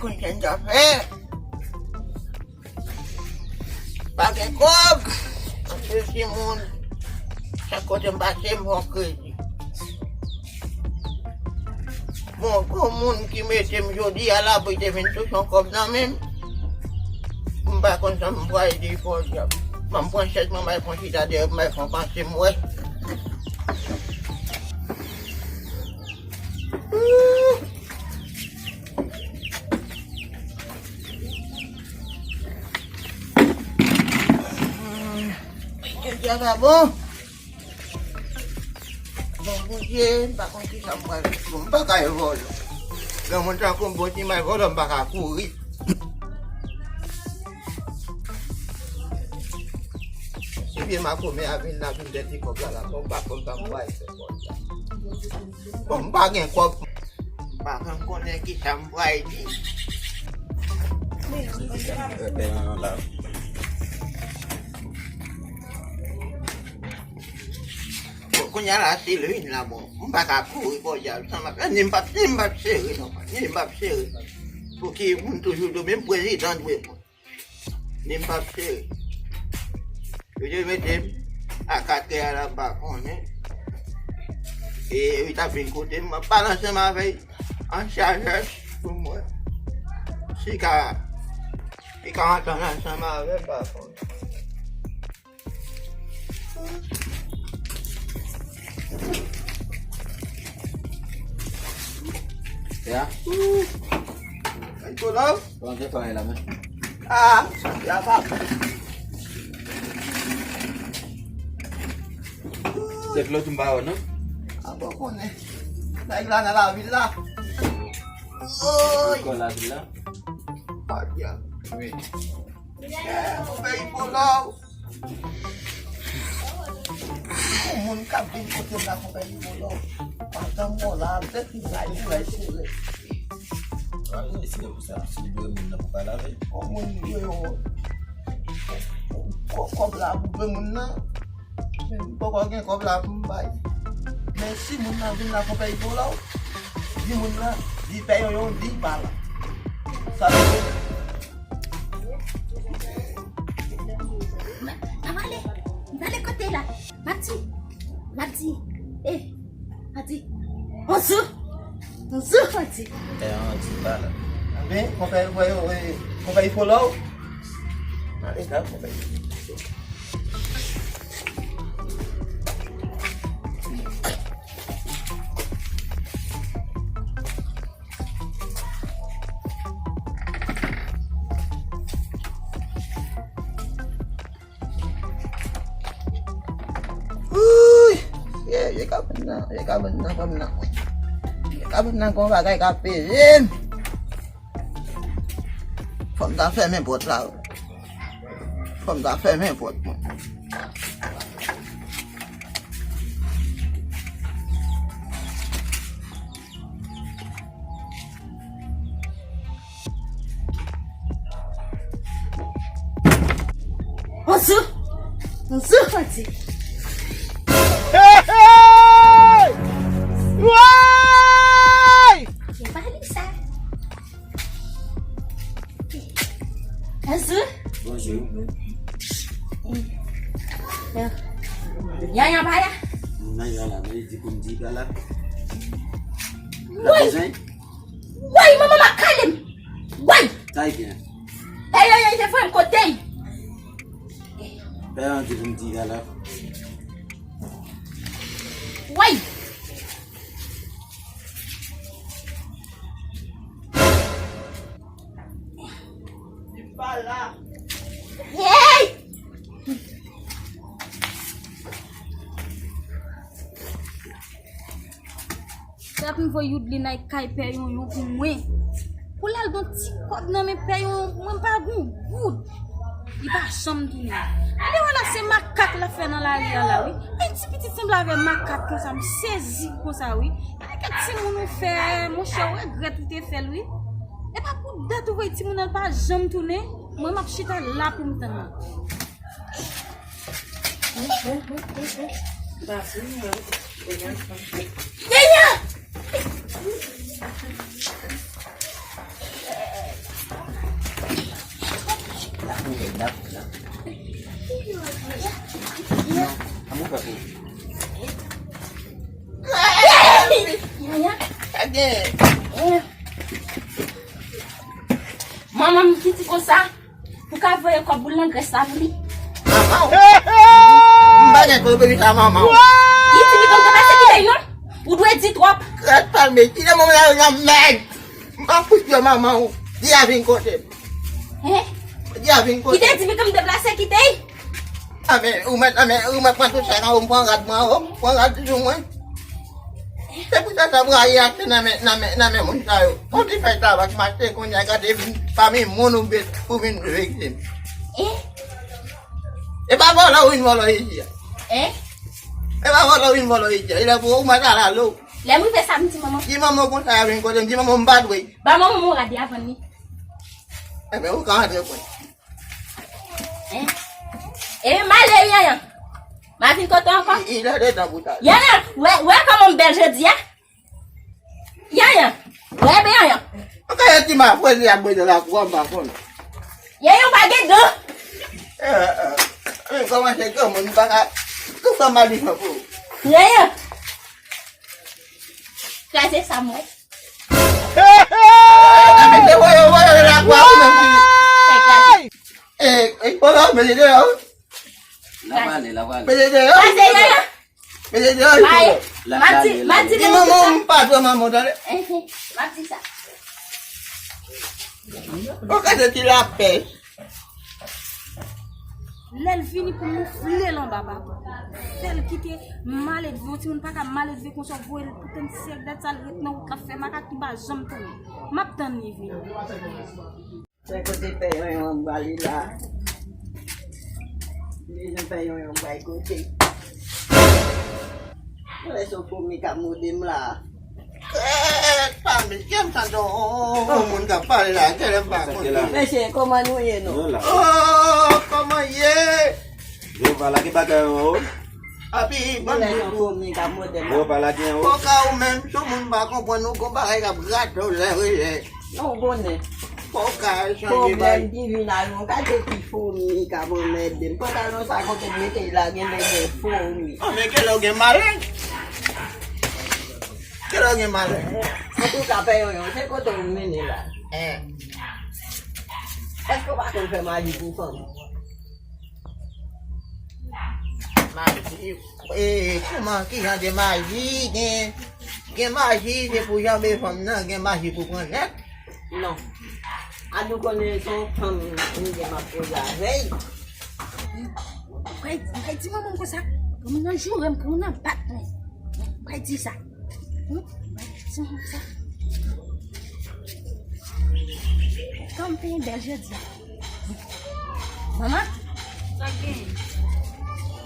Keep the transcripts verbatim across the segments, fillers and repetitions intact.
Konn sa n ta fè. Pa gen kòb. Mwen se timoun. Chak kote m pase, m fè yon kredi. Bon, gon moun ki mete m jodi a la pou l te vin touche yon kòb nan men m. M pa konn sa m pral di, podyab. Ban m pran chèz mwen, m al fè yon chita dèyè, m al fè yon panse, m wè. Jodi a pa bon. Bon, Bondye, m pa konn kisa m pral fè. Bon, m pa ka al vòlò. Granmoun tankou m, bon ti mal vòlò, m pa ka kouri. Si vye makomè a vin la, vin dèti kòb la, la, bon, m pa konn sa m pral fè, bon, bon, m pa gen kòb. M pa konn konnen kisa m pral di. Bon, kounye a la, se lwil la, bon. M pa ka kouri, podyab, sa m ap fè, ni m p ap, ni m p ap sere, non, ni m p ap sere. Pou ki moun toujou di w, menm prezidan dwe moun. Ni m p ap sere. Yo te mete m a katrè a la, m pa konnen. E li t ap vin kote m, m ap pale ansanm avè l an chajè pou mwen. Si ka, li ka antann ansanm avè m, m pa konnen. Ya. Ay, to la. Kòman se fè la, men? Ah, ya pa. Se flot m pa wè, non? Ah, bon, konnen. Nèg la nan lavil la. Oy! Lekòl lavil la. Ah, ya. Wi. Gon moun k ap vin kote m la, konpè Nikolò. Pandan m wè w la, avèk m la, li lè sere. Al resi pou sa, si l dwe moun nan pou pa lave. Gon moun dwe yon kò-, kòb la pou dwe moun nan. Men m poko gen kòb la pou m bay. Men si moun nan vin la, konpè Nikolò, di moun nan, di pè Yonyon, di pa la. Sa vle di, N ap ale, n ap ale kote la. M ap di, m ap di, eh, m ap di, on zou, on zou, m ap di. Eh, on di pa la. Anben, konpè, konpè, konpè Ifo la w. Ale, ka, konpè. Uy! Ye, ye kabann nan, ye kabann nan, fanm nan. Ye kabann nan, gon bagay k ap peze m. Fò m ta fèmen pòt la. Fò m ta fèmen pòt mwen. Bonjou. Bonjou, Fati. Hey, hey! Woy! Yo pa li sa. Bonjou. Bonjou. Yo. Yaya pa la? Yaya la, men li di pou m di pa la. Woy! Woy, manman m ap kale m. Woy! Sa y gen? Pè Yaya te voye m kote l. Pè an di pou m di pa la. Woy! Li pa la. Hey! Sa ap voye Youdlin al kay pè Yonyon pou mwen. Pou l al gon ti kòb nan men pè Yonyon, mwen pa gon goud. Li pa janm tounen. Li wè la se makak l ap fè nan lari a la wi. Yon ti pitit sanble avè makak konsa, m sezi konsa wi. Gade kèk timoun ou fè, monchè, ou regrèt ou te fè l wi. E pa pou dat ou voye timoun nan, l pa janm tounen. Mwen m ap chita la pou m tann li. Yaya! Non, an mwen fè pou ou. Yaya. Manman m ki di konsa, ou ka voye kòb boul nan grès la pou li. Manman w? M pa gen kòb epi sa manman w. Li di pitit m te pase kite l non. Ou dwe di twòp. Grès palme, kite mwen la nan mèd. M pa fout yo manman w. Di a vin kote m. Hein? Di a vin kote m. Ki te di pitit m deplase kite l? Anben, ou mèt, anben, ou mèt pran tout sa nan ou, m pran rad mwen, o, m pran rad sou mwen. Se pou sa sa brayi achte nan men, nan men, nan men moun sa yo. Ou di fè tabak, m achte kounye a, gade vin pami moun ou vin, ou vin viktim. Eh? E pa vòlò ou vin vòlò isi a. Eh? E pa vòlò ou vin vòlò isi a. E lè pou ou mèt al alo. Lè m rive samdi, manman. Di manman w konsa a vin kote m, di manman w m pa dwe. Ba manman m yon rad, li a vann li. Enben, ou ka antre pwen. Hein? E m ale, Yanyan. M a vin kote w ankò. Li, li lè de tan pou ta. Yanyan, wè, wè kòman m bèl jodi a? Yanyan, wè byen Yanyan. Ou ka yon ti mafreze ap bwè nan lakou a, m pa konnen. Yanyan, ou pa gen dan. Eh, eh, eh. Men kòman se granmoun, m pa ka. Tout sa m a di fè pou ou. Yanyan. Kraze sa m wè. Mete voye, voye la kwa ou menm ki. Fè kraze. E, e, voye, mete deyò. L ap ale, l ap ale. Mete deyò. Kraze, Yaya. Mete deyò. Maye. L ap ale, l ap ale. Di manman m pa dwe manman w, tande. M ap di sa. Ou ka de ti lapèch. Lè l vini pou moufle l anba papa. Fè l kite maledve, yon timoun pa ka maledve konsa, voye l pou tann syèk dat sa l ret nan wout l ap fè makak li pa janm tounen. M ap tann li vini. Se kote pè Yonyon an ba li la. Li jan pè Yonyon bay kote. Mwen lè se yon foumi k ap mode m la. Kèt, pa mesye, m tande yon, yon, yon moun k ap pale la, kèt, m pa konn. Mesye, kòman nou ye nou? Nou la. Oh, kòman ye? Jewova la, ki bagay yo? Api, ban m di w. Jewova la gen yo. Poka ou menm, sou moun pa konprann ou, gon bagay k ap grate w lè reyè. Non, bonè. Poka chanje bay. Pwoblèm ki vin a nou, gade ki foumi k ap anmède m. Pantalon sa kote m mete l la, gen lè gen foumi. Oh, men genlè w gen malè. Genlè w gen malè. Antouka, pè Yonyon, se kote w mennen la? Eh. Èske w pa konn fè maji pou fanm? Maji, e, kòman, ki jan de maji? Gen, gen maji, se pou janbe fanm nan, gen maji pou pran nèg. Non. A nou konnen se yon fanm m gen m ap koze avè l. Ou pral, ou pral di manman m konsa. Kòm nan joure m, kòm nan bat mwen. Ou pral di sa. Hmm? Ou pral di manman m konsa. Kòm te yon bèl jodi a. Manman? Sa gen?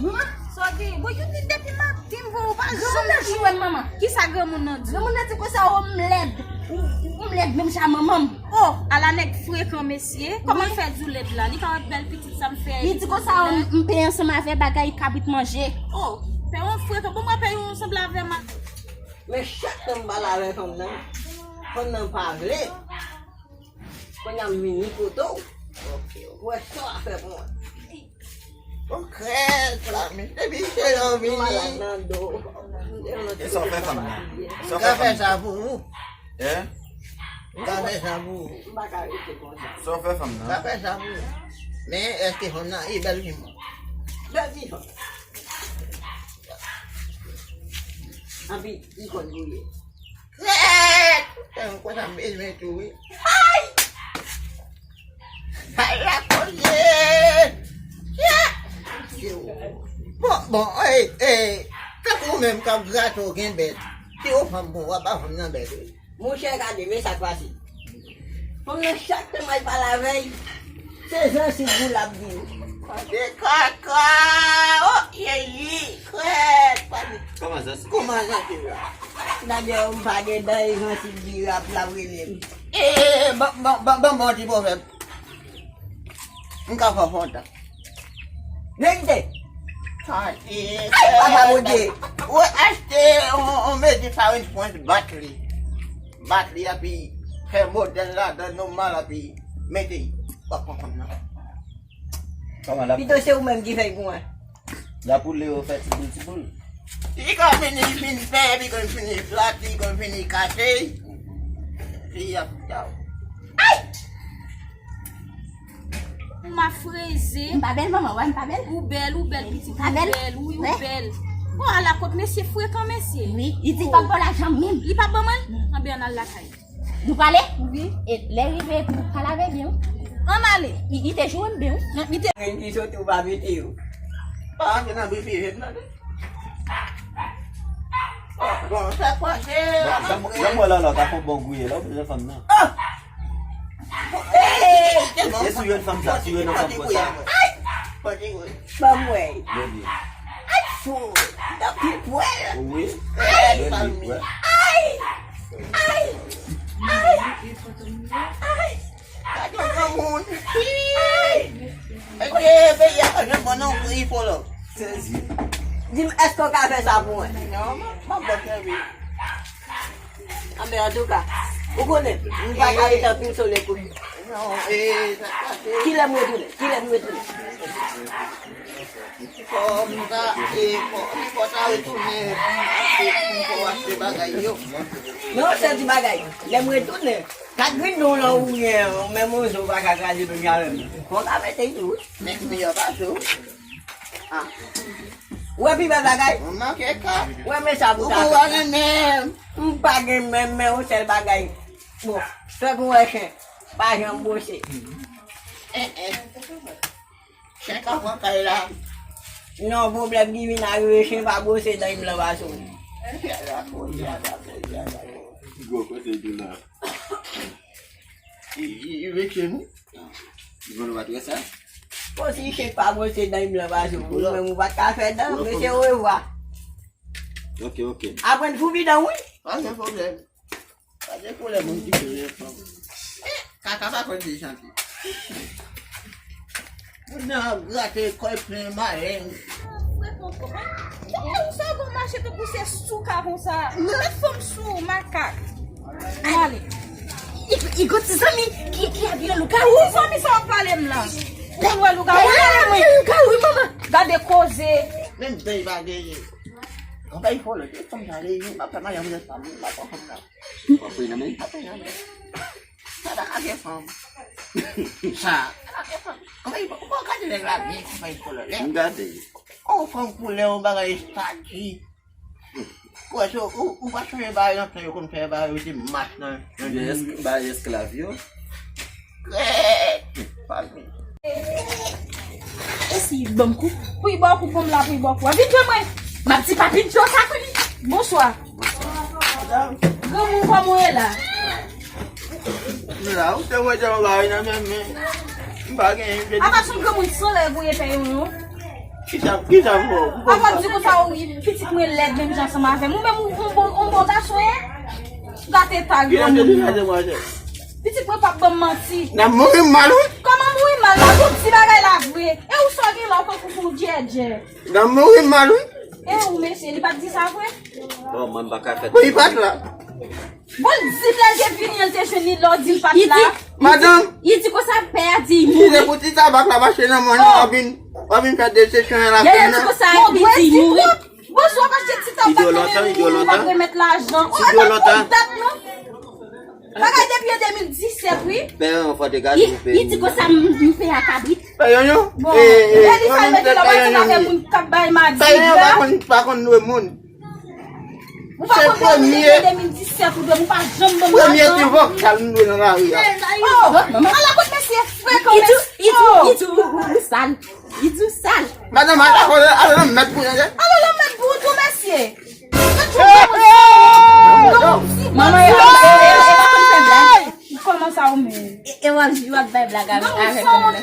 Manman? Sa gen? Bon, yon nit depi maten m wè ou pa janm di. Granmoun nan jwenn manman. Kisa granmoun nan di? Granmoun nan di konsa, o, m lèd. Ou, ou, ou m lèd menm jan manman m. Oh, ala nèg frekan mesye. Kòman l fè di w lèd la? Li pa wè bèl pitit sa m fè. Li di konsa, o, m, m peye ansanm avè bagay kabrit manje. Oh, pè yon frekan. Bon, mwen peye yon sanble avè ma. Men chak tan m pale avè fanm nan, fanm nan pa vle. Kounye a m vini kote w. Ok, ou wè sa w ap fè pou mwen. Ok, sa, men depi se lè w vini. Malad nan do. E sa w fè fanm nan? Sa w fè fanm nan? M ka fè sa pou ou. Hein? M ka fè sa pou ou. M pa ka rete konsa. Sa w fè fanm nan? M ka fè sa pou ou. Men èske fanm nan e bèl ki mwen? Bèl ki fanm. Anpi, li konn gouye. Krèt! Fè yon konsa m bezwen tou, wi. Ay! Ay, la koze! Bon, bon, e, e, tankou ou menm k ap grate w gen bèt. Si ou fanm bon, w ap ba fanm nan bèt, wi. Monchè, gade, men sa k pase. Fanm nan, chak tan m al pale avè l, se zansit gou l ap di m. Pase kaka, o, yeyi, krèt, pase. Kòman zansit? Kòman zansit la? Dayè, m pa gen dan, e zansit di rap l ap rele m. E, e, e, ban, ban, ban, ban, ban ti pwovèb. M ka fè w kontan. Verite. Ay, papa Bondye. Ou achte yon, yon mezi farin pwent bat li. Bat li, epi fè modèl ladan nòmal, epi mete, w ap konprann nan. Kòman l ap fè? Pito se ou menm ki fè l pou mwen. L ap woule yo fè tiboul tiboul. Li konn fini vin fè, li konn fini plat, li konn fini kache. Li ap yaw. Ay! Ou ma freze. M pa bèl, manman, wè, m pa bèl. Ou bèl, ou bèl, pitit, ou bèl, wi, ou bèl. Bon, ala kot mesye frekan, mesye. Wi, li di pa ban lajan menm. Li pa ban mwen? Anben, ann al lakay. Nou prale? Wi. E lè rive pou pale avè byen, wi. Ann ale. Li, li te joure m byen, wi. Li te. Menm ki soti ou pa mete yo. Pa antre nan brife jèn nan, non. Bon, bon, sa kwaze. Bon, jan m wè la, la, ta fè yon bon gouye, la, ou bezwen fanm nan. Ah! Hey! E si w jwenn fanm sa, si w jwenn yon fanm konsa. Ay! Ban m wè. Bebe. Ay, fo. Tankou pwèl. Wi. Ay! Bebe, wè. Ay! Ay! Ay! Ay! Gade yon granmoun. Ay! Eske peyi a pa janm ban non pou ifològ? Sezi. Di m, èske w ka fè sa pou mwen? Non, m ap ba w sèvis. Anben, antouka, ou konnen, m pa ka rete anpil sou le kou. Non, e, sa k pase? Kilè m retounen? Kilè m retounen? Fò m ta, e, fò, fò ta retounen pou m achte, pou m fè w achte bagay yo. Non, se ti bagay. Lè m retounen, kat grenn non lan ou gen, ou menm ou zo pa ka kraze menm jan avè m. Fò w ka mete tou, wi. Men miyò pase w. Ah. Ou wè pi bèl bagay? Ou manke kat. Ou wè men sa pou ta fè. Ou pa gen menm. M pa gen menm, men yon sèl bagay. Bon, fè pou wè chen. Pa janm bwose. Eh, eh. Chen ka pran kay la. Non, pwoblèm ki vin arive, chen pa bwose, dan blan pa sou. Gwo kote di la. Li, li, li vekse nou. Bon, nou pa t wè sa. Bon, si chen pa bwose, dan blan pa sou. Ou menm ou pa t ka fè dan, mesye, orevwa. Ok, ok. Aprann foubi dan, wi. Pa gen pwoblèm. Pa gen pwoblèm, moun ki bezwen fanm. Eh, kaka pa konn de chante. Moun nan ap grate kò l plen maleng. Frè tonton, e ou sa gon mache tankou se souka konsa. Met fanm sou ou, makak. Mwen ale. I, i gon ti zanmi ki, ki ap yon lougawou. Ti zanmi sa w ap pale m lan. Ou konn wè lougawou? Ou konn wè lougawou, wi, manman. Gade koze. Menm dan li pa genyen. Anpè fò lòt, e fanm sa, li, li pa fè maryaj, mwen pa, mwen pa pran fanm sa. Ou pa pran nan men? Pa pran nan men. Sa ta ka gen fanm. Sa, sa ta ka gen fanm. Anpè, ou pa gade nèg la byen, anpè fò lòt. M gade. On fanm koulè, on bagay estati. Ou wè, se, ou, ou pa sonje bagay nan tan yo konn fè bagay yo te mach nan, nan Bagay esklav yo. Krèt! Pale. E si ban m kou? Pou y ba w kou, ban m la pou y ba w kou. A vin jwenn mwen. M ap di papi Djo sa kou li. Bonswa. Granmoun, kòman w ye la? M la, ou te mwen te yon bagay nan men, men m pa gen yon. Apa se yon granmoun san lè voye pè yon yon. Kisa, kisa m fè w? Apa di konsa, wi, pitit mwen lèd menm jan ansanm avè m. Ou menm, ou, ou bon, ou bon gason, ye? Gate ta granmoun nan. Pitit mwen p ap ban m manti. N ap mouri mal, wi. Kòman mouri mal? La, tout ti bagay la vre. E ou sa w gen la, ou tankou fou djèdjè. N ap mouri mal, wi. E ou, mesye, li pa t di sa vre? Bon, mwen m pa ka fè. Bon, li pa t la. Bon, l di lè l te vini an, l te jwenn li la, w di l pa t la. Madanm. Li di konsa, pè a di li mouri. Si se pou ti tabak la mache nan mwen, w ap vin, w ap vin fè desepsyon an la. Li di konsa, li di li mouri. Bonswa, mache ti tabak la, li mouri, w ap remèt lajan. Ou pa konn dat, non? Bagay depi an de mil disèt, wi. Pè an fò te gade ou pè. Li di konsa, m, m pè a kabrit. Pè yon yon? Bon, e li sa l mete lò, pa konn avè moun k ap bay madigra. Pè yon yon pa konn, pa konn lwe moun. Ou pa konn mwen depi de mil disèt ou de, ou pa janm ban m lajan. Premye ti vòkal m dwe nan lari a. Oh, ala kot mesye frekan, mesye. Li di, li di, li di, ou, ou, ou sal. Li di ou sal. Madanm, ala, ala, ala, mèt pou yon, ale nan mèt pou ou tou, mesye. Manman, e, e, e, e, e, e, kòman sa ou menm? E, e, w ap, w ap bay blag avè, avè moun nan.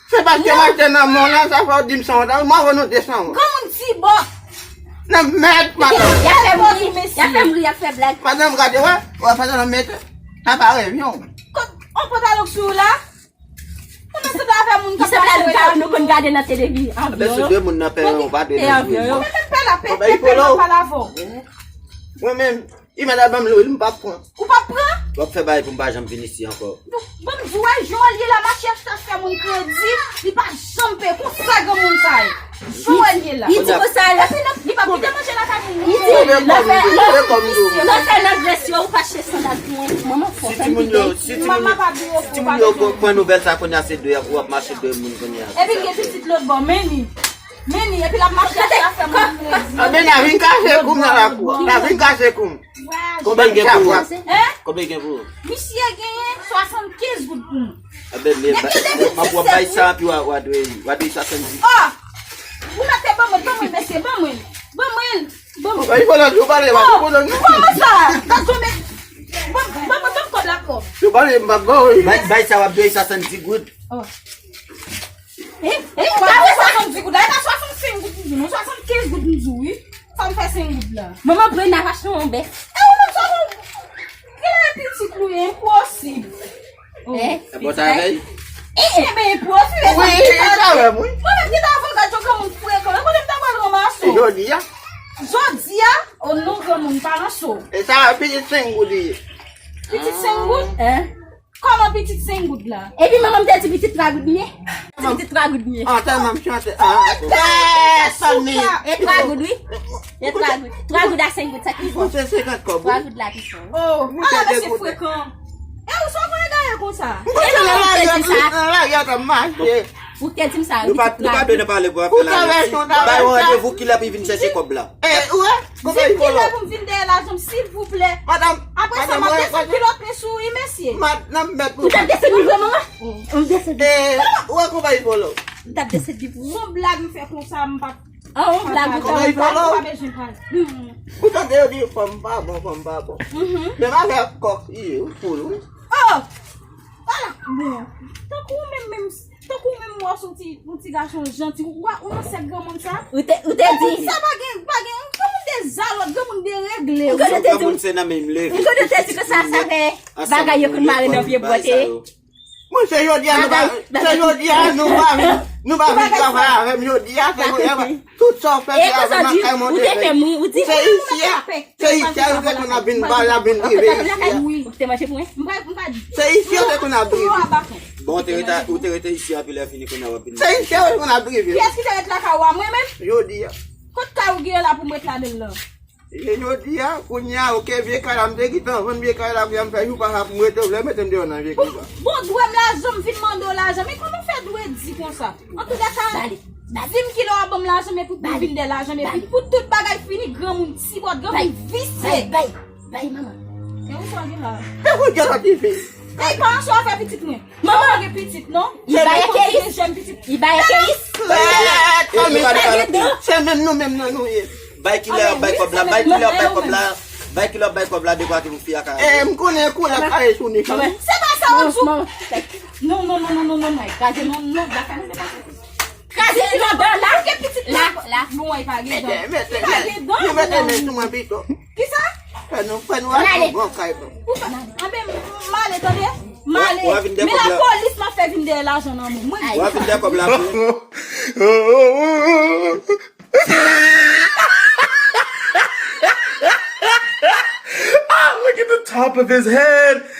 Se paske m achte nan mò la, sa fè w di m san wont. Mwen, mwen, nou desann. Granmoun ti bòk. Nan mèd, madanm. Y ap fè m ri, y ap fè m ri, y ap fè blag. Madanm, gade, wè. Wè, pantalon mete. Sa pa revyon. Kot, on pantalon sou la? Ou nan sanble avè moun k ap mache. Nou konn gade nan televi, avyon yo. Mwen menm pè la, pè, pè, pè la, pale avè w. Mwen menm. Imada ban m lwil, m p ap pran. Ou p ap pran? W ap fè bagay pou m pa janm vin isi ankò. Bon, m di w, wè, jan w ye la, mache ap fè moun kredi, li pa janm peye. Konsa granmoun sa ye. Jan w ye la. Li di konsa la. Li pa pita manje lakay moun. Li di, l ap fè, l ap fè nan grès yo, ou pa chèche sandal pou mwen. Manman fò, si timoun yo, si timoun yo, si timoun yo pran nouvèl sa kounye a, se dwe w ap mache dwe moun kounye a. Epi l gen pitit lòt bò, men li. Men li, epi l ap mache ap fè moun kredi. Anben, n a vin kache koum nan lakou a. N a vin kache koum. Konbyen gen pou ou? Hein? Konbyen gen pou ou? Misye genyen swasannkenz goud pou mwen. Anben, men, m ap w ap bay sa, epi w a, w a dwe, w a dwe swasanndiz. Oh! Ou mèt ban mwen, ban mwen, mesye, ban mwen. Ban mwen, ban mwen. Bay vòlò, yo pale, yo pale, non. Kòman sa? Gad jan mèt. Ban, ban mwen, ban m kòb la ankò. Yo pale, m ap ba w, wi. Bay, bay sa, w ap dwe swasanndiz goud. Oh. E, e, ou pa wè swasanndiz goud la, e pa swasannsenk goud m di w, non, swasannkenz goud m di w, wi. Sa m fè senk goud la. Manman, Brenda va achte yon bèf. E ou menm sa, ou, kilè pitit ou ye, enposib. Oh. Eh, e bon, sa avè l? Eh, eh, ben, enposib, e sa. Wi, sa avè m, wi. Mwen menm ki ta avoka, jò granmoun frekan, e kote m ta pral ranmase w? Jodi a. Jodi a, o non granmoun, pa ranse w. E sa, pitit senk goud li ye. Pitit senk goud? Hein? Kòman pitit senk goud la? Epi manman m te di pitit twa goud m ye. Pitit twa goud m ye. An, tèlman m chante. An, pèsonn li. E twa goud, wi. E twa goud. Twa goud a senk goud, sa ki fò? Mwen se senkant kòb, wi. Twa goud la pi fò. Oh, ala mesye frekan. E ou sa w konn gaye konsa? E manman m te di sa. Nan lari a, nan lari a, t ap mache. Ou te di m sa, wi, pitit twa goud. Nou pa dwe nan pale pou afè lajan. Bay yon randevou kilè pou vin chèche kòb la. E, ou wè? Di m kilè pou m vin dèyè lajan m, silvouplè. Madanm, apre sa, m ap desann kilòt mwen sou ou, wi, mesye. Madanm, mèt pou. Ou t ap desann li vre, manman? Ou desann li. E, ou wè konpayi vòlò. Ou t ap desann li pou ou. Son blag m fè konsa, m pa. Ah, yon blag ou fè. Konpayi vòlò. Ou pa bezwen pale. Ou tande yo di fanm pa bon, fanm pa bon. Menm avèk kòk, i ye, ou foul, wi. Oh! Ala, bon. Tankou ou menm, menm, tankou ou menm, ou se yon ti, yon ti gason janti. Ou, ou nan sèk granmoun sa? Ou te, ou te di. Granmoun sa pa gen, pa gen, granmoun dezalòd, granmoun deregle. Ou konnen te di. Granmoun se nan men m leve. Ou konnen te di konsa, sa fè bagay yo konn mare nan pye bwa te. Mwen, se jodi a nou pa, se jodi a nou pa vin, nou pa vin travay avè m jodi a, se jodi a. Tout sa w fè se avè m ak kay mwen te fè. Se isi a, se isi a yo te konn ap vin ba, ap vin rive isi a. Ou te manje pou mwen? Se isi yo te konn ap rive. Bon, ou te rete, ou te rete isi a, pi lè fini kounye a w ap vin. Se isi a yo te konn ap rive. Kiyès ki te ret lakay ou a? Mwen menm? Jodi a. Kot kay ou gen la pou m ret ladan l lan? E jodi a, kounye a, oke, vye kay la, m te gentan vann vye kay la, kounye a m fè jou pa sa pou m rete, ou vle mete m deyò nan vye kay la. Bon, dwe m lajan, m vin mande w lajan, men kòman w fè dwe di konsa? Antoulèka, di m kilè w ap ban m lajan, men pou, pou vin dèyè lajan, men pou, pou tout bagay fini, granmoun tibòt, granmoun visye. Bay, bay, bay, manman. E ou sa w gen la? E ou gen lòt ife. Ey, pa anso afè pitit mwen. Manman gen pitit, non? Li bay ekeyis. Li bay ekeyis. Se menm nou menm nan nou ye. Bay kilè w ap bay kòb la, bay kilè w ap bay kòb la. Bay kilè w ap bay kòb la, dekwa ki pou fi a ka. E, m konnen kou la kare sou ni. Se pa sa w ap di. Non, non, non, non, non, non, non. Kraze, non, non, la kare se pa sa. Kraze ti manman la. Gen pitit la. La, la. Bon, e pa gen dan. Mete, mete, mete men sou mwen pito. Kisa? Fè nou, fè nou al yon bon kay, bon. Anben, m ale, tande. M ale. Men lapolis m ap fè vin dèyè lajan nan men mwen. W ap vin dèyè kòb la tou. Ah, look at the top of his head.